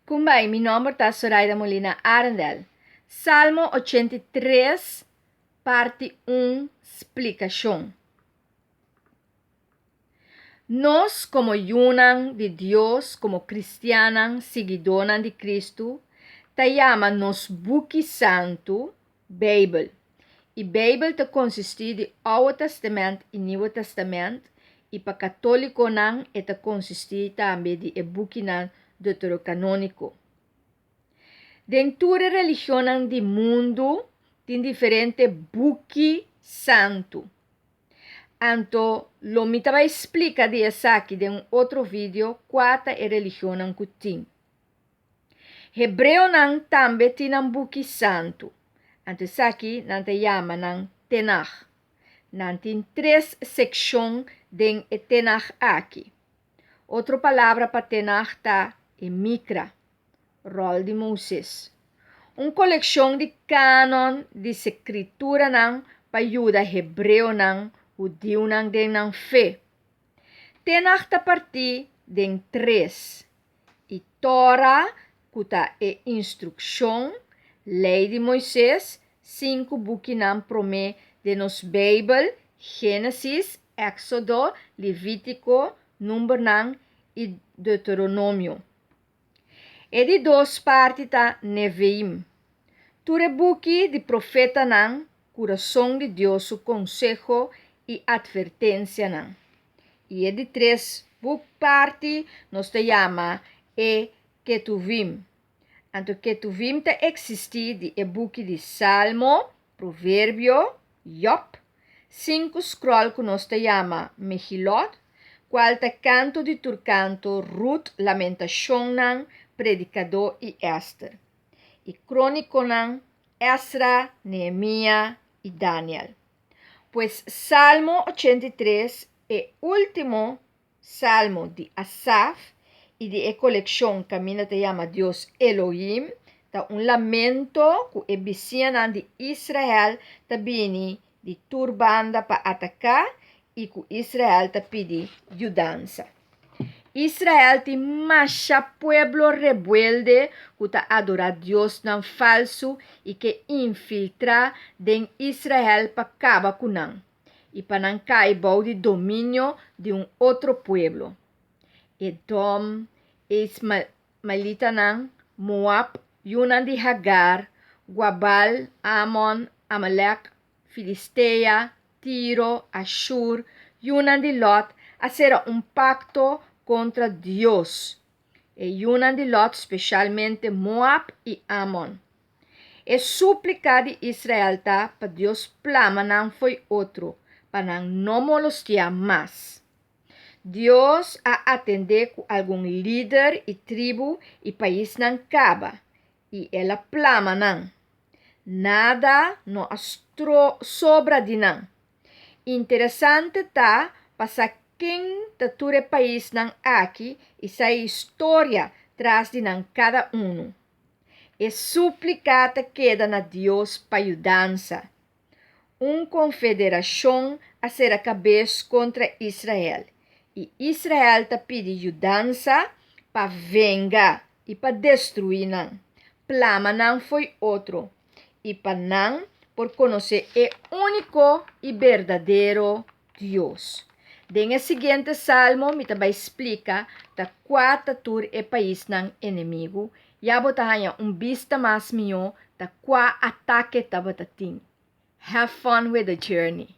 Kumbai, mi nomber ta Soraida Molina Arendel. Salmo 83, parti 1, splikashon. Nos komo yunan di Dios, komo kristiannan, siguidónan di Kristu, ta yama nos buki santu Beibel. I Beibel ta konsistí di Oude Tèstamènt i Nieuwe Tèstamènt, i pa katólikonan e ta konsistí tambe di e bukinan deuterokanóniko. Den tur e religionnan di mundu tin diferente buki santu. Anto lo mi ta bai splika di esaki den un otro video kua ta e religionnan ku tin. Hebreonan tambe tin nan buki santu, anto esaki nan ta yama nan Tenaj. Nan tin tres sekshon den e Tenaj aki. Otro palabra pa Tenaj ta e Mikra, ròl di Moises. Un kolekshon di kanon di sekrituranan pa yuda hebreonan, hudiunan den nan fe. Tenaj ta partí den tres. I Tora, ku ta e instrukshon, Lei di Moises, sinku bukinan promé den nos Beibel, Génesis, Éksodo, Levítiko, Numbernan i Deuteronomio. E di dos parti ta Neviim, tur e buki di profetanan, kurason di Dios su konseho i atvertensianan. I e di tres buk parti nos ta yama e Ketuvim. Anto Ketuvim ta eksistí di e buki di Salmo, Proverbio, Job, sinku skròl ku nos ta yama Megilot, kual ta Kanto di tur Kanto, Rut, Lamentashonnan, Predikadó i Èster. I Krónikonan, Esra, Nehemia i Daniel. Pues Salmo 83, e último salmo di Asaf i di e kolekshon kaminda ta yama Dios Elohim, ta un lamento ku e bisiñanan di Israel ta bini di tur banda pa ataká i ku Israel ta pidi yudansa. Israel tin masha pueblo rebuelde ku ta adorá diosnan falsu i ke infiltrá den Israel pa kaba ku nan i pa nan kai bou di dominio di un otro pueblo. Edom, e ismaelitanan, Moab, yunan di Hagar, Guabal, Amon, Amalek, Filistea, Tiro, Ashur, yunan di Lòt, a sera un pakto kontra Dios. E yunan di Lòt, speshalmente Moab i Amon. E súplika di Israel ta pa Dios plama nan fo'i otro, pa nan no molostiá mas. Dios a atendé ku algun lider i tribu i paisnan kaba, i el a plama nan. Nada no a sobra di nan. Interesante ta pa sa ken ta tur e paisnan aki i sa e historia tras di nan kada unu. E súplika ta keda na Dios pa yudansa. Un konfederashon a sera kabes kontra Israel, i Israel ta pidi yudansa pa venga i pa destruí nan, plama nan fo'i otro, i pa nan por konosé e úniko i berdadero Dios. Den e siguiente salmo mi ta bai splika ta kua ta tur e paisnan enemigu, ya bo ta haña un bista mas mihó ta kua atake tabata tin. Have fun with the journey!